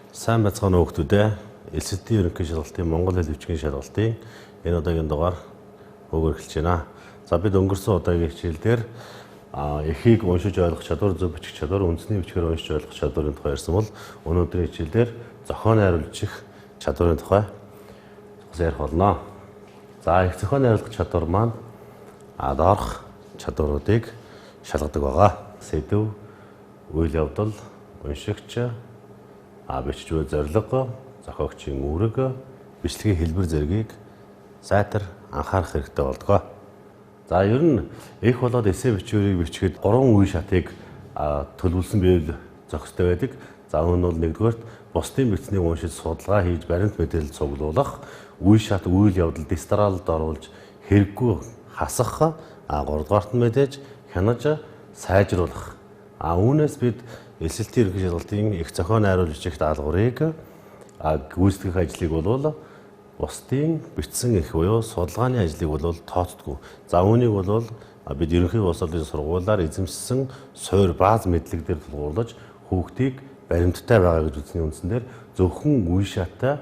Сайн байцгаана уу хүмүүдээ. Элсэлтийн ерөнхий шалгалтын Монгол хэл бичгийн шалгалтын энэ удаагийн дугаар хөөгөр эхэлж байна. За бид өнгөрсөн удаагийн хичээл дээр эхийг уншиж ойлгох чадвар, зөв бичих чадвар, үндэсний бичгээр уншиж ойлгох чадварын тухай ярьсан бол өнөөдрийн хичээл дээр зохион найруулж бичих чадварын тухай ярих болно. За их зохион найруулах чадвар маань доорх чадваруудыг шалгадаг байгаа. Сэдэв, үйл явдал, уншигч, бичиж буй зорилго, зохиогчийн үүрэг, бичлэгийн хэлбэр зэргийг сайтар анхаарах хэрэгтэй болдгоо. За ер нь их болоод эссе бичвэрийг бичихэд гурван үе шатыг төлөвлөсөн байвал зохистой байдаг. За үүн нь бол нэгдүгээрт бусдын бичснийг уншиж судалгаа хийж баримт мэдээлэл цуглуулах, үе шат үйл явдал дистраалд оруулж хэрэггүй хасах, гуравдугаарт нь мэдээж хянаж сайжруулах. Үүнээс бид элсэлтийн ерөнхий шалгалтын их зохион найруулж бичих даалгаврыг гүйцэтгэх ажлыг бол бусдын бичсэн их буюу судалгааны ажлыг бол тооцдоггүй. За үүнийг бол бид ерөнхий боловсролын сургуулиар эзэмшсэн суур бааз мэдлэг дээр тулгуурлаж хүүхдийг баримттай байгаа гэж үзсний үндсэн дээр зөвхөн үе шаттай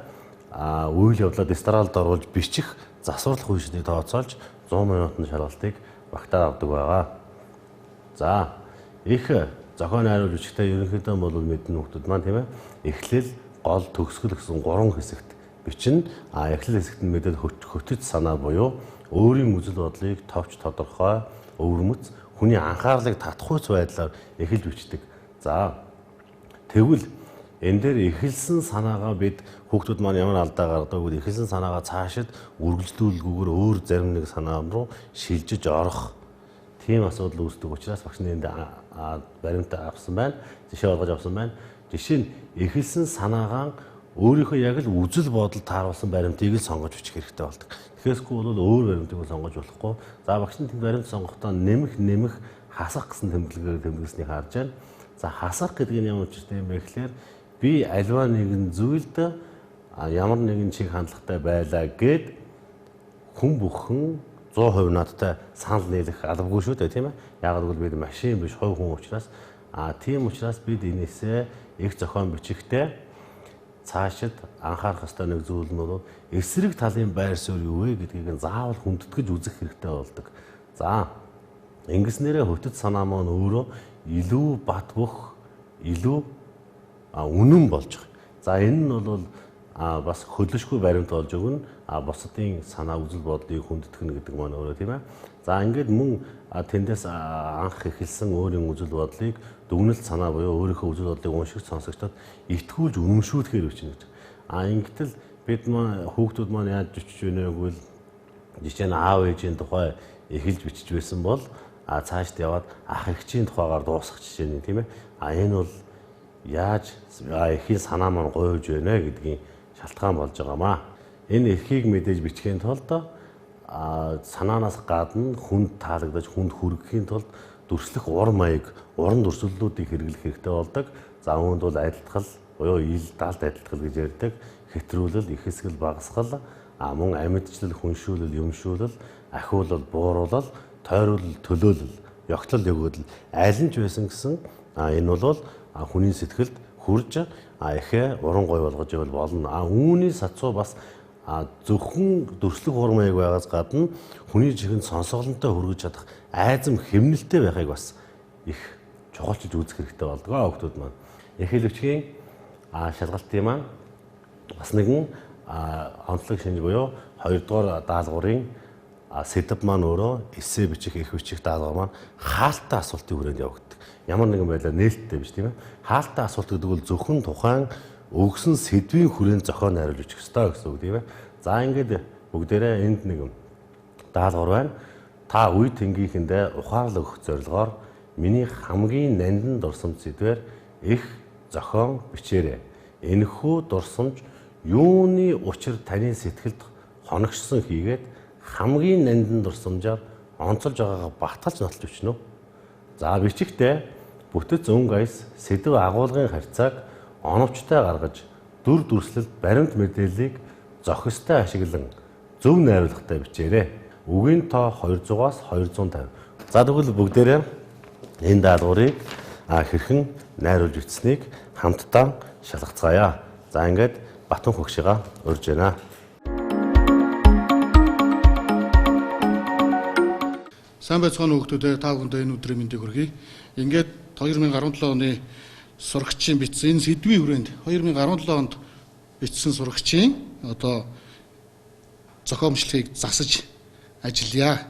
үйл явдлаа дистраалд оруулж бичих засварлах үе шатыг тооцоолж 100 минутын шалгалтыг багтаа авдаг байгаа. За их зохион найруулж бичихтэй ерөнхийдөө бол мэднэ хүмүүс маань тийм эхлэл, гол, төгсгөл гэсэн гурван хэсэгт бичнэ. Эхлэл хэсэгт нь мэдээд хөтөч санаа буюу өөрийн үзэл бодлыг товч тодорхой, өвөрмөц, хүний анхаарлыг татахуйц байдлаар эхэлж бичдэг. За тэгвэл энэ дээр эхэлсэн санаагаа бид хүүхдүүд маань ямар алдаа гаргадаг вэ? Эхэлсэн санаагаа цаашид үргэлжлүүлгүүгээр өөр зарим нэг санаа руу шилжиж орох тийм асуудал үүсдэг учраас багш нь энд баримт авсан байна. Жишээ болгож авсан байна. Жишээ нь эхэлсэн санаагаа өөрийнхөө яг л үзэл бодол тааруулсан баримтыг л сонгож бичих хэрэгтэй болдог. Тэгэхээсгүй бол өөр баримтыг сонгож болохгүй. За багш нь тэнд баримт сонгохдоо нэмэх, хасах гэсэн тэмдэглэгээр тэмдэглэснийг харж байна. За хасах гэдэг нь ямар учиртай юм бэ гэхээр би альва нэгэн зүйлд ямар нэгэн чиг хандлагатай байлаа гэд хүн бүхэн 100% надтай санал нийлэх албагүй шүү дээ, тийм ээ. Яг гэвэл бид машин биш, хувь хүн учраас тийм учраас бид энээсээ их зохион бичихтэй цаашид анхаарах ёстой нэг зүйл нь бол эсрэг талын байр суурь юу вэ гэдгийг нь заавал хүндэтгэж үзэх хэрэгтэй болдог. За ингэснээрээ хөтөч санаа маань өөрөө илүү бат бөх, илүү үнэн болж байгаа. За энэ нь бол бас хөлөшгүй баримт болж өгнө. Бусдын санаа үзэл бодлыг хүндэтгэх нь гэдэг маань өөрөө тийм ээ. За ингээд мөн тэндээс анх эхэлсэн өөрийн үзэл бодлыг дүгнэлт санаа буюу өөрийнхөө үзэл бодлыг уншигч сонсогчдод итгүүлж үнэмшүүлэхээр бичнэ гэж. Ингэтэл бид маань хүүхдүүд маань яаж бичиж байна вэ гэвэл жишээ нь аав ээжийн тухай эхэлж бичиж байсан бол цаашд яваад ах эгчийн тухайгаар дуусгах жишээ нь тийм ээ. Энэ бол яаж эхийн санаа маань гуйж байна гэдгийн шалтгаан болж байгаамаа. Энэ эрхийг мэдээж бичгийн тулд санаанаас гадна хүнд таалагдаж хүнд хүргэхийн тулд дүрслэх ур маяг, уран дүрслэлүүдийг хэрэглэх хэрэгтэй болдог. За үүнд бол адилтгал буюу ил далд адилтгал гэж ярьдаг, хэтрүүлэл, ихэсгэл, багасгал, мөн амьдчлал, хүншүүлэл, юмшүүлэл, ахиулал, бууруулал, тойруулал, төлөөлөл, ёгтлол, өгөөдөл аль нь ч байсан гэсэн энэ бол хүний сэтгэлд хүрж эхээ уран гой болгож ивэл болно. Үүний сацуу бас зөвхөн дүрслэх ур маяг байгаас гадна хүний чихэнд сонсголонтой хүргэж чадах айзам хэмнэлтэй байхыг бас их чухалчилж үзэх хэрэгтэй болдгоо хүмүүс маань. Их хэлвчгийн шалгалтын маань бас нэгэн онцлог шинж буюу хоёрдугаар даалгаврын сэдэв маань өөрөө эссе бичих, их бичих даалгавар маань хаалттай асуултын хүрээнд явагддаг. Ямар нэгэн байдлаар нээлттэй биш тийм ээ. Хаалттай асуулт гэдэг бол зөвхөн тухайн өгсөн сэдвийн хүрээнд зохион найруулж бичих ёстой гэсэн үг тийм ээ. За ингээд бүгдээрээ энд нэг даалгавар байна. Та үе тэнгийнхэндээ ухаарлаг өгөх зорилгоор миний хамгийн нандин дурсамж сэдвээр их зохион бичээрэй. Энэхүү дурсамж юуны учир таны сэтгэлд хоногшсон хийгээд хамгийн нандин дурсамжаар онцолж байгаагаа багтгалж нотолж бичнэ үү? За бичихтэй бүтэц өнгө аяс сэдэв агуулгын харьцааг оновчтой гаргаж дүр дүрслэлд баримт мэдээллийг зохистой ашиглан зөв найруулгатай бичээрэй. Үгийн тоо 200-аас 250. За тэгвэл бүгдээрээ энэ даалгаврыг хэрхэн найруулж бичсэнийг хамтдаа шалгацгаая. За ингээд Батүнх багшигаа урьж байна. Сайн байцгаана уу хүмүүстээ, та бүхэндээ энэ өдрийн мэндийг хүргэе. Ингээд 2017 оны сурагчийн бичсэн энэ сэдвийн хүрээнд 2017 онд бичсэн сурагчийн одоо зохиомжлохыг засаж ажиллая.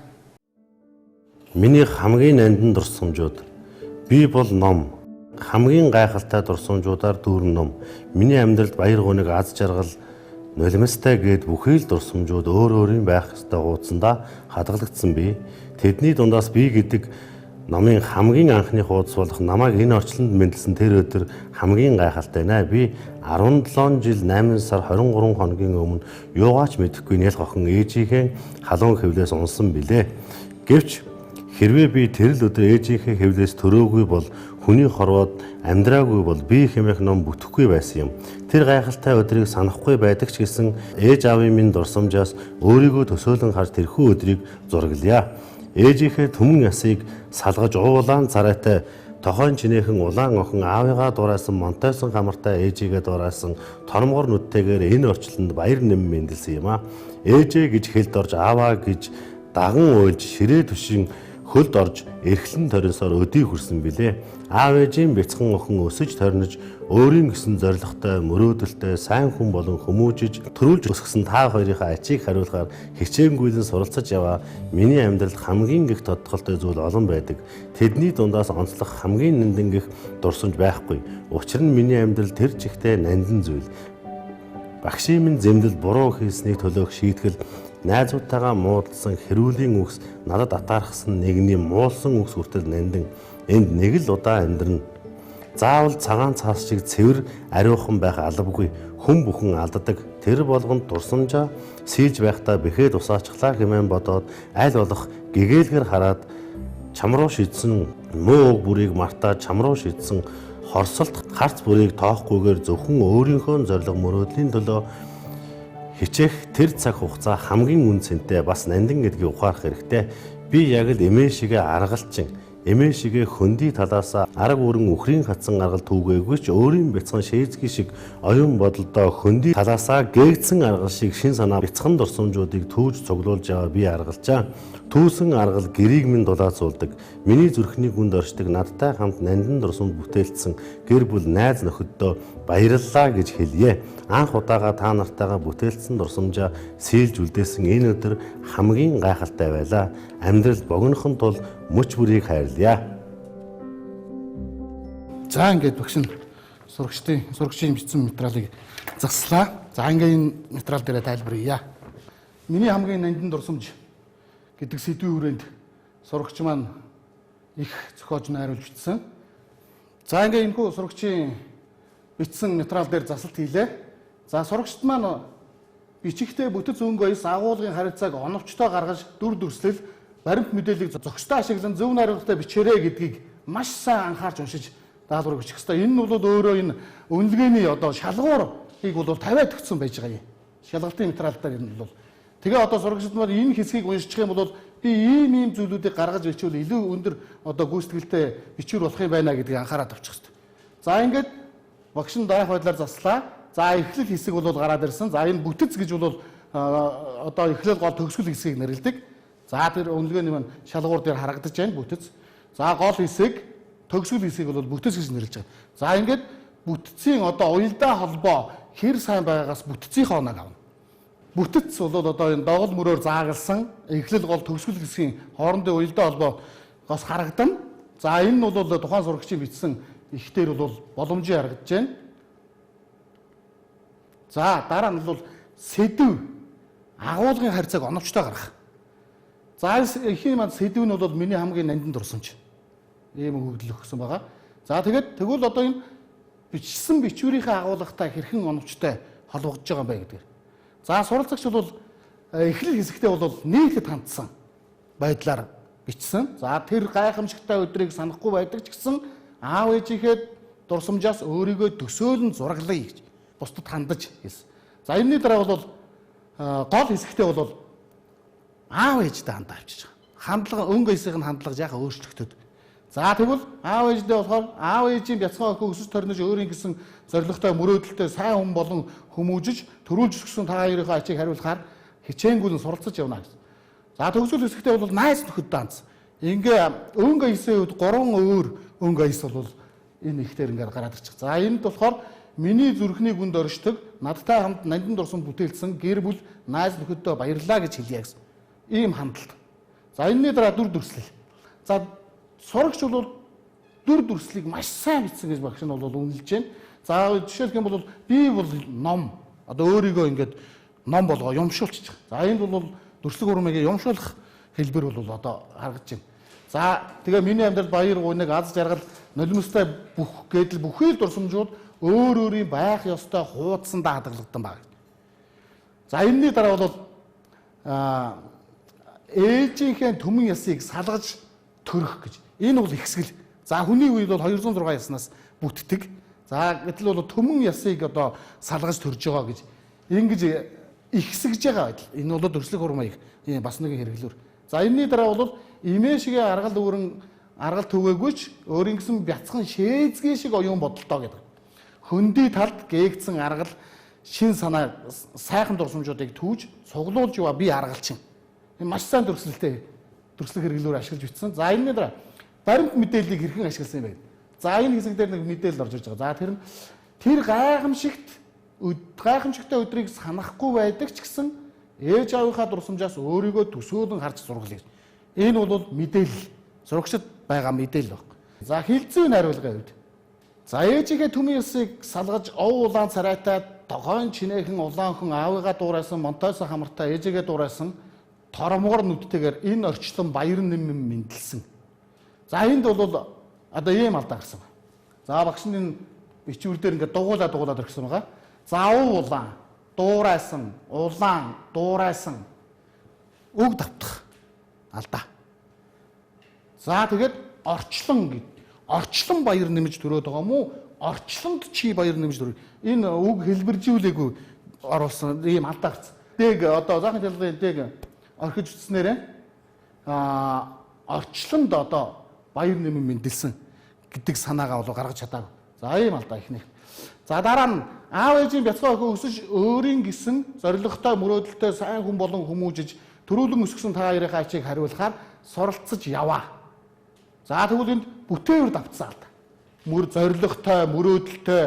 Миний хамгийн нандин дурсамжууд. Би бол ном. Хамгийн гайхалтай дурсамжуудаар дүүрэн ном. Миний амьдралд баяр гуниг, аз жаргал, нулимстай гээд бүхий л дурсамжууд өөр өөрийн байх ёстой хуудсандаа хадгалагдсан бий. Тэдний дундаас би гэдэг номын хамгийн анхны хуудас болох намайг энэ орчлонд мэндэлсэн тэр өдөр хамгийн гайхалтай нэ. Би 17 жил 8 сар 23 хоногийн өмнө юугаач мэдэхгүй нэл гохон ээжийнхээ халуун хэвлээс унсан билээ. Гэвч хэрвээ би тэр л өдөр ээжийнхээ хэвлээс төрөөгүй бол хүний хорвоод амьдраагүй бол би хэмээх ном бүтэхгүй байсан юм. Тэр гайхалтай өдрийг санахгүй байдаг ч гэсэн ээж аавын минь дурсамжаас өөрийгөө төсөөлөн харж тэрхүү өдрийг зураглая. Ээжийнхээ түмэн ясыг салгаж уулаан царайтай тохойн чинээхэн улаан охин аавыгаа дураасан монтойсон хамартай ээжигээ дураасан тормгор нүдтэйгээр энэ орчлонд баяр нэм мэндэлсэн юм а. Ээжээ гэж хэлд орж ааваа гэж даган уйлж ширээ түшин хөлд орж эрхлэн торинсоор өдий хүрсэн билээ. Аав ээжийн бяцхан охин өсөж торнож өөрийн гэсэн зорилготой, мөрөөдөлтэй сайн хүн болон хүмүүжиж төрүүлж өсгсөн та хоёрынхаа ачийг хариулахаар хичээнгүйлэн суралцаж яваа миний амьдралд хамгийн их тодтолтой зүйл олон байдаг. Тэдний дундаас онцлох хамгийн нандин гэх дурсамж байхгүй. Учир нь миний амьдрал тэр чигтээ нандин зүйл. Багшийн минь зэмлэл буруу хийснийг төлөөх шийтгэл найзуудтайгаа муудалсан хэрүүлийн үгс надад атаархсан нэгний муулсан үгс хүртэл нандин. Энд нэг л удаа амьдрна. Заавал цагаан цаас шиг цэвэр ариухан байх албагүй. Хүн бүхэн алддаг. Тэр болгонд дурсамжаа сийлж байхдаа бэхээ тусаачихлаа хэмээн бодоод аль болох гэгээлгэр хараад чам руу шидсэн муу уг бүрийг мартаад чам руу шидсэн хорсолт харц бүрийг тоохгүйгээр зөвхөн өөрийнхөө зорилго мөрөөдлийн төлөө хичээх тэр цаг хугацаа хамгийн үн цэнтэй бас нандин гэдгийг ухаарах хэрэгтэй. Би яг л эмээ шигээ аргалчин, эмээ шигээ хөндөй талаасаа арга өрн үхрийн хатсан аргал түүгээгүй ч өөрийн бяцхан шээзгий шиг оюун бодолдоо хөндөй талаасаа гээгдсэн аргал шиг шин санаа бяцхан дурсамжуудыг түүж цуглуулж яваа би аргалжаа. Түүсэн аргал гэрийг минь дулаацуулдаг. Миний зүрхний гүнд оршдог надтай хамт нандин дурсамж бүтээлдсэн гэр бүл найз нөхөддөө баярлалаа гэж хэлье. Анх удаага та нартайгаа бүтээлдсэн дурсамжаа сийлж үлдээсэн энэ өдөр хамгийн гайхалтай байлаа. Амьдрал богинохон тул мөч бүрийг хайрлая. За ингээд багш нь сурагчийн бичсэн материалыг заслаа. За ингээд энэ материал дээрээ тайлбарлая. Миний хамгийн нандин дурсамж гэдэг сэдвийн хүрээнд сурагч маань их зохиож найруулж бичсэн. За ингээд энэхүү сурагчийн бичсэн материал дээр засалт хийлээ. За сурагчид маань бичихтэй бүтэц өнгө оёс агуулгын харилцааг оновчтой гаргаж дүр дүрслэл баримт мэдээллийг зохистой ашиглан зөв найруулгатай бичээрэй гэдгийг маш сайн анхаарч уншиж даалгаврыг бичих ёстой. Энэ нь бол өөрөө энэ үнэлгээний одоо шалгуурыг бол 50-аад өгсөн байж байгаа юм. Шалгалтын материал дээр энэ бол тэгээ одоо сурагчид маань энэ хэсгийг уншчих юм бол би ийм зүйлүүдийг гаргаж бичвэл илүү өндөр одоо гүйцэтгэлтэй бичвэр болох юм байна гэдгийг анхаарал авчих ёстой. За ингээд багш нь дараах байдлаар заслаа. За эхлэл хэсэг бол гараад ирсэн. За энэ бүтэц гэж бол одоо эхлэл гол төгсгөл хэсгийг нэрлэдэг. За тэр үнэлгээний маань шалгуур дээр харагдаж байна бүтэц. За гол хэсэг, төгсгөл хэсгийг бол бүтэц гэж нэрлэж байгаа. За ингээд бүтцийн одоо уялдаа холбоо хэр сайн байгаагаас бүтцийнхээ оноог авна. Бүтэц бол одоо энэ догол мөрөөр заагалсан эхлэл гол төгсгөл хэсгийн хоорондын уялдаа холбоо гос харагдана. За энэ нь бол тухайн сурагчийн бичсэн их дээр бол боломжийн харагдаж байна. За дараа нь бол сэдв агуулгын харьцааг оновчтой гаргах. За эхийн маань сэдв нь бол миний хамгийн нандин дурсамж. Ийм өгөгдөл өгсөн байгаа. За тэгээд тэгвэл одоо энэ бичсэн бичвэрийнхээ агуулгатай хэрхэн оновчтой холбогдож байгаа юм бэ гэдгээр. За суралцагч бол эхлэл хэсэгтээ бол нийтэд хандсан байдлаар бичсэн. За тэр гайхамшигтай өдрийг санахгүй байдаг ч гэсэн аав ээжийнхээ дурсамжаас өөрийгөө төсөөлөн зураглая гэж бусдад хандаж хэлсэн. За энэний дараа бол гол хэсэгтээ бол аав ээжтэй хандаа авчиж байгаа. Хандлага өнгө эсэх нь хандлага яхаа өөрчлөгдөд. За тэгвэл аав ээждээ болохоор аав ээжийн бяцхан охин өсөж торнож өөрийн гэсэн зорилготой мөрөөдөлтэй сайн хүн болон хүмүүжиж төрүүлж өсгсөн та хоёрынхоо ачийг хариулахаар хичээнгүйлэн суралцаж явна гэсэн. За төгсгөл хэсэгтээ бол найз нөхөд данц. Ингээ өнгө аясын хувьд 3 өөр өнгө аяс бол энэ ихтер ингээд гараад ирчих. За энд болохоор миний зүрхний гүнд оршдог надтай хамт нандин дурсан бүтээлсэн гэр бүл найз нөхөддөө баярлалаа гэж хэлье гэсэн. Ийм хандлт. За энэний дараа дүр дүрслэл. За сурагч бол дүр дүрслийг маш сайн бичсэн гэж багш нь бол үнэлж байна. За жишээлх юм бол би бол ном одоо өөрийгөө ингээд ном болгоо юмшуулчих. За энд бол дүрслэг урмыг юмшуулах хэлбэр бол одоо харагдаж байна. За тэгээ миний амьдрал баяр гуйнаг аз жаргал нулимстай бүх гэдэл бүхий л дурсамжууд өөр өөрийн байх ёстой хуудсандаа хадгалагдсан баг. За энэний дараа бол ээжийнхээ төмөн ясыг салгаж төрөх гэж. Энэ бол ихсгэл. За хүний үед бол 206 яснаас бүтдэг. За гэтэл бол төмөн ясыг одоо салгаж төрж байгаа гэж ингэж ихсгэж байгаа байдал. Энэ бол дүрслэх урмыг бас нэгэн хэрэглүүр. За энэний дараа бол эмээ шигээ аргал дүүрэн аргал түгээгүйч өөрийн гэсэн бяцхан шээзгийн шиг оюун бодолтой гэдэг. Хөндөй талд гээгдсэн аргал шин санаа сайхан дурсамжуудыг түүж цуглуулж яваа би аргалчин. Энэ маш сайн дүрслэлтэй дүрслэх хэрэглүүр ашиглаж бичсэн. За энэний дараа баримт мэдээллийг хэрхэн ашигласан юм бэ? За энэ хэсэг дээр нэг мэдээлэл орж ирж байгаа. За тэр нь тэр гайхамшигтай өдрийг санахгүй байдаг ч гэсэн ээж аавынхаа дурсамжаас өөрийгөө төсөөлөн харж зураглая. Энэ бол мэдээлэл. Зурагчид байгаа мэдээлэл баг. За хилцүүн хариулгын хувьд. За ээжийнхээ төмөн ёсыг салгаж ов улаан царайтай тогоон чинээхэн улаан хүн аавыгаа дуурайсан монтойсон хамартай ээжигээ дуурайсан торомгор нүдтэйгээр энэ орчлон баяр нэмэн мэндэлсэн. За энд бол одоо ийм алдаа гарсан байна. За багш нь энэ бичвэр дээр ингээд дугуулаад орхисон байгаа. За ов улаан дуурайсан улаан дуурайсан үг давтах алдаа. За тэгээд орчлон гэд орчлон баяр нэмж төрөөд байгаа мó орчлонд чи баяр нэмж төрөө. Энэ үг хэлбэржүүлээгүй оруулсан ийм алдаа гарсан. Дэг одоо заахын талын дэг орхиж үтснээрээ орчлонд одоо баяр нэмэн мэндэлсэн гэдэг санаагаа бол гаргаж чадаагүй. За ийм алдаа ихнийх. За дараа нь аав ээжийн бяцхан охин өсөж өөрийн гэсэн зорилготой мөрөөдөлтэй сайн хүн болон хүмүүжиж төрүүлэн өсгсөн та хоёрынхаа ачийг хариулахаар суралцаж яваа. За тэгвэл энд бүтээвэр давтсан алдаа. Мөр зорилготой, мөрөөдөлтэй.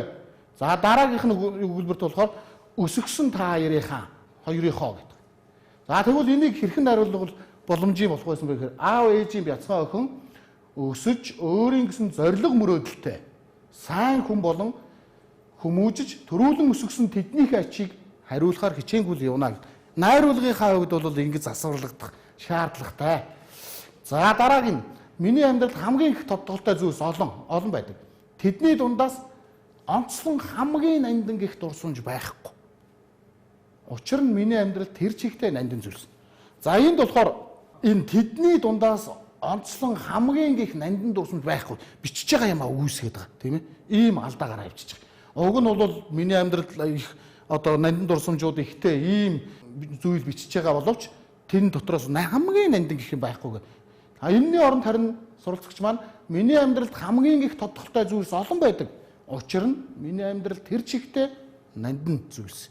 За дараагийнх нь өгүүлбэрт болохоор өсгсөн та хоёрынхоо гэдэг. За тэгвэл энийг хэрхэн хариулах боломжийн болох байсан бэ гэхээр аав ээжийн бяцхан охин өсөж өөрийн гэсэн зорилго мөрөөдөлтэй сайн хүн болон хүмүүжиж төрүүлэн өсгсөн тэднийхээ ачийг хариулахаар хичээнгүйл явна гэд. Найруулгынхаа хувьд бол ингэж засварлагдах шаардлагатай. За дараагийн миний амьдралд хамгийн их тодтолтой зүйлс олон байдаг. Тэдний дундаас онцлон хамгийн нандин гих дурсамж байхгүй. Учир нь миний амьдрал тэр чигтээ нандин зүйлс. За энд болохоор энэ тэдний дундаас онцлон хамгийн гих нандин дурсамж байхгүй бичиж байгаа юм а үүсгээд байгаа тийм ээ. Ийм алдаа гараа авчиж байгаа. Уг нь бол миний амьдрал их одоо нандин дурсамжууд ихтэй ийм зүйл бичиж байгаа боловч тэрэн дотроос хамгийн нандин гэх юм байхгүй гэх. А энэний оронд харин суралцагч маань миний амьдралд хамгийн их тодтолтой зүйлс олон байдаг. Учир нь миний амьдрал тэр чигтээ нандин зүйлс.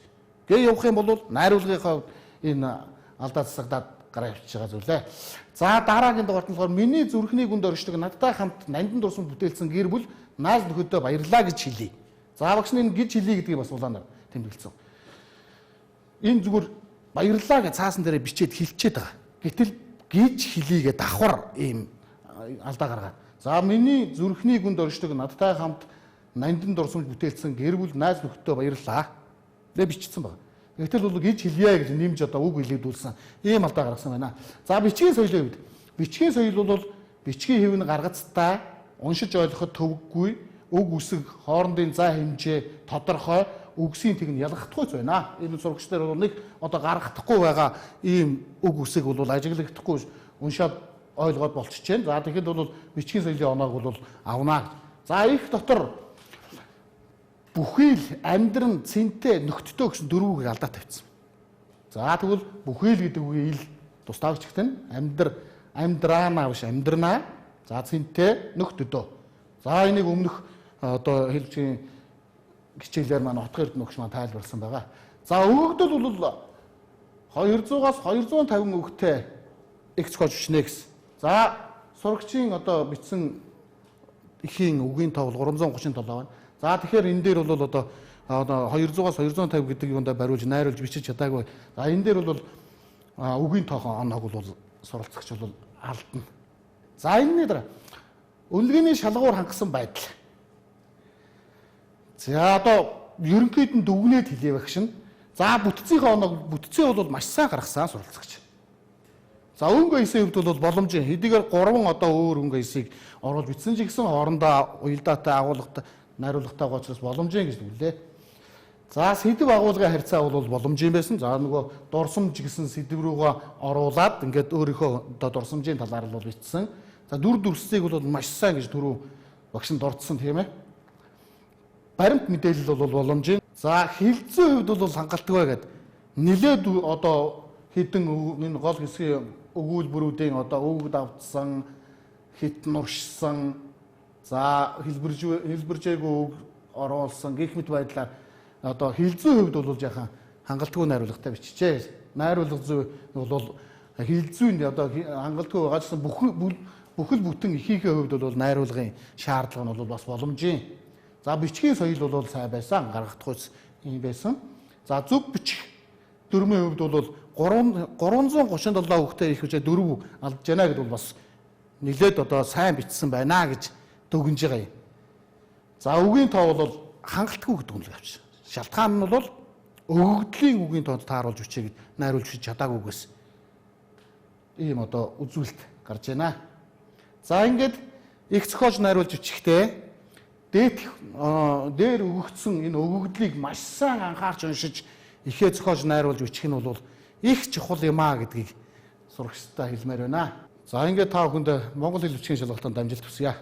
Гэ явах юм бол найруулгынхаа энэ алдаа засагдаад гараа явчихж байгаа зүйлээ. За дараагийн дугаарт нь болохоор миний зүрхний гүнд оршдог надтай хамт нандин дурсам бүтээлсэн гэр бүл найз нөхөдөө баярлалаа гэж хэлье. За багш нь энэ гэж хэлье гэдгийг бас улаанаар тэмдэглэсэн. Энэ зүгээр баярлалаа гэж цаасан дээрээ бичээд хэлчихэд байгаа. Гэтэл гэж хэлье гэ давхар ийм алдаа гаргаад. За миний зүрхний гүнд оршдог надтай хамт нандин дурсамж бүтээлсэн гэр бүл найз нөхөдөө баярлалаа. Тэ бичсэн байна. Гэтэл бол гэж хэлье гэж нэмж одоо үг хэлэгдүүлсэн. Ийм алдаа гаргасан байна. За бичгийн соёлын хувьд. Бичгийн соёл бол бичгийн хэв нь гаргацтай, уншиж ойлгоход төвөггүй, үг үсэг, хоорондын зай хэмжээ тодорхой, үгсийн тэг нь ялгахдаггүй байна. Энэ сурагч нар бол нэг одоо гаргахдаггүй байгаа ийм үг үсэг бол ажиглагдахгүй уншаад ойлгоод болчихж байна. За тэгэхэд бол бичгийн соёлын оноог бол авнаа. За их дотор бүхий л амьдран цэнтэй нөхдөдөө гэсэн дөрвөн үгийг алдаа тавьчихсан. За тэгвэл бүхий л гэдэг үгийн ил тусдаа бичигдэн амьдраанаа биш амьдрнаа. За цэнтэй нөх төдөө. За энийг өмнөх одоо хэл бичгийн хичээлээр маань Отгон Эрдэнэ өгч маань тайлбарласан байгаа. За өгөгдөл бол 200-аас 250 үгтэй их зохиож бичнэ гэсэн. За сурагчийн одоо бичсэн эхийн үгийн тоо бол 337 байна. За тэгэхээр энэ дээр бол одоо 200-аас 250 гэдэг юундаа бариулж найруулж бичиж чадаагүй. За энэ дээр бол үгийн тоохон оноог бол суралцагч бол алдна. За энэний дараа үнэлгээний шалгуур хангасан байдал. За одоо ерөнхийд нь дүгнээд хэлье багш нь. За бүтцийнхээ оноог бүтцийн бол маш сайн гаргасан суралцагч. За өнгө эсийн хувьд бол боломжийн хэдийгээр 3 одоо өөр өнгө эсийг оруулж бичсэн ч гэсэн хоорондоо уялдаатай агуулгатай найруулгатай учраас боломжийн гэж дүглээ. За сэдэв агуулгын харьцаа бол боломжийн байсан. За нөгөө дурсамж гэсэн сэдэв рүүгээ оруулаад ингээд өөрийнхөө одоо дурсамжийн талаар л бол бичсэн. За дүр дүрсийг бол маш сайн гэж түрүү багш нь дурдсан тийм ээ. Баримт мэдээлэл бол боломжийн. За хилцэн хувьд бол хангалтгүй гээд нилээд одоо хідэн энэ гол хэсгийн өгүүлбэрүүдийн одоо үг давтсан, хит нуршсан, за хэлбэржээгүй үг оруулсан гэх мэт байдлаар одоо хилцэн хувьд бол яхан хангалтгүй найруулгатай бичжээ. Найруулга зүй бол хилцүүнд одоо хангалтгүй байгаа гэсэн бүхэл бүтэн ихийнхээ хувьд бол найруулгын шаардлага нь бол бас боломжийн. За бичгийн соёл бол сайн байсан, гаргах юм байсан. За зөв бичих дүрмийн хувьд бол 337 үгтэй их хүчээ дөрөв алдж байна гэдээ бол бас нэлээд одоо сайн бичсэн байна гэж дүгнж байгаа юм. За үгийн тоо бол хангалтгүй гэдэг үнэлгээ авчихсан. Шалтгаан нь бол өгөгдлийн үгийн тоонд тааруулж бичээ гэд найруулж бичиж чадаагүйгээс ийм одоо үзүүлэлт гарч байна. За ингээд их зохиож найруулж бичихтэй дээр өгөгдсөн энэ өгөгдлийг маш сайн анхаарч уншиж ихээ зохиож найруулж бичих нь бол их чухал юм а гэдгийг сурагчдаа хэлмээр байна. За ингээд та бүхэнд монгол хэл бичгийн шалгалтанд амжилт хүсье.